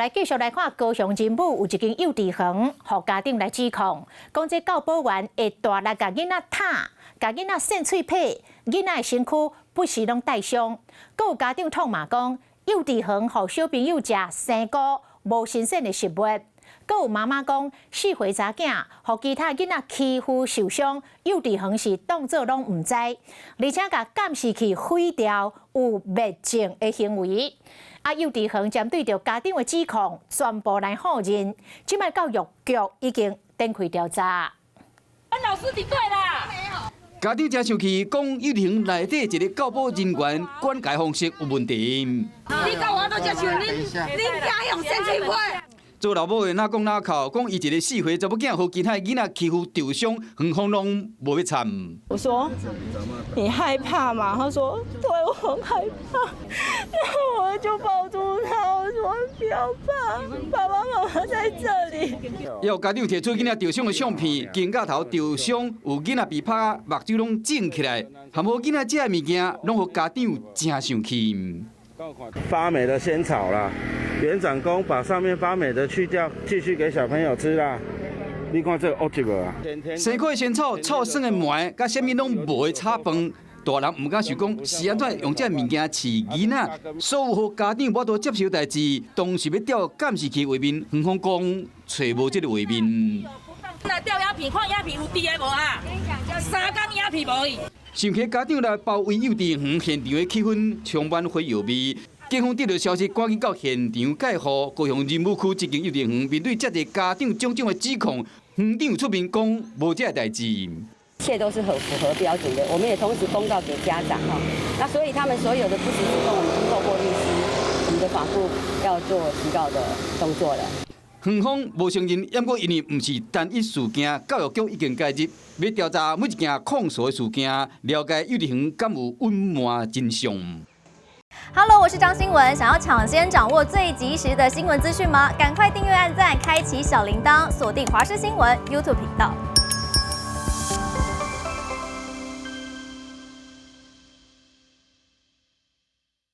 來繼續來看高雄仁武有一間幼稚園，予家長來指控，講這教保員會大力共囡仔打，共囡仔搧喙䫌，囡仔的身軀不時攏帶傷。閣有家長痛罵講，幼稚園予小朋友食生菇無新鮮的食物。閣有媽媽講，4歲查囝予其他囡仔欺負受傷，幼稚園是當做攏毋知，而且共監視器毀掉，有滅證的行為。啊！幼稚園針對著家長的指控，全部來否認。這擺教育局已經展開調查。老師佇對啦。家長誠生氣，講幼稚園內底一個教保人員管教方式有問題。你教我都接受恁，恁囝用搧喙䫌。做老母的哪講哪哭，講伊一個4歲查某囝予其他囡仔欺負受傷，園方攏無欲參。我說你害怕嗎？他說對，我很害怕。然後我就抱住他，我說不要怕，爸爸媽媽在這裡。有家長提出囡仔受傷的相片，肩胛頭受傷，有囡仔被拍，目睭攏腫起來，含予囡仔食的物件，攏予家長誠生氣。發霉的仙草啦，園長講把上面發霉的去掉，繼續給小朋友吃啦。你看這個烏汁無啊？生苦的仙草，臭酸的糜，佮啥物攏無的炒飯，大人毋敢想講是按怎用這物件飼囡仔，所有予家長無法度接受代誌，當時欲調監視器畫面，園方講揣無這个畫面。來調影片，看影片有佇的無啊？3工影片無去。生氣家長來包圍幼稚園，現場的氣氛充滿火藥味。警方得到消息，趕緊到現場戒護。高雄仁武區這間幼稚園面對這濟家長種種的指控，園長出面講無這个代誌。一切都是很符合標準的，我們也同時公告給家長哈。那所以他們所有的不實指控，我們透過律師，我們的法務要做提告的動作了。園方無承認，毋過因為毋是單一事件，教育局已經介入，欲調查每一件控訴的事件，了解幼稚園敢有隱瞞真相。 Hello，我是張新聞，想要搶先掌握最及時的新聞資訊嗎？趕快訂閱、按讚、開啟小鈴鐺，鎖定華視新聞 YouTube 頻道。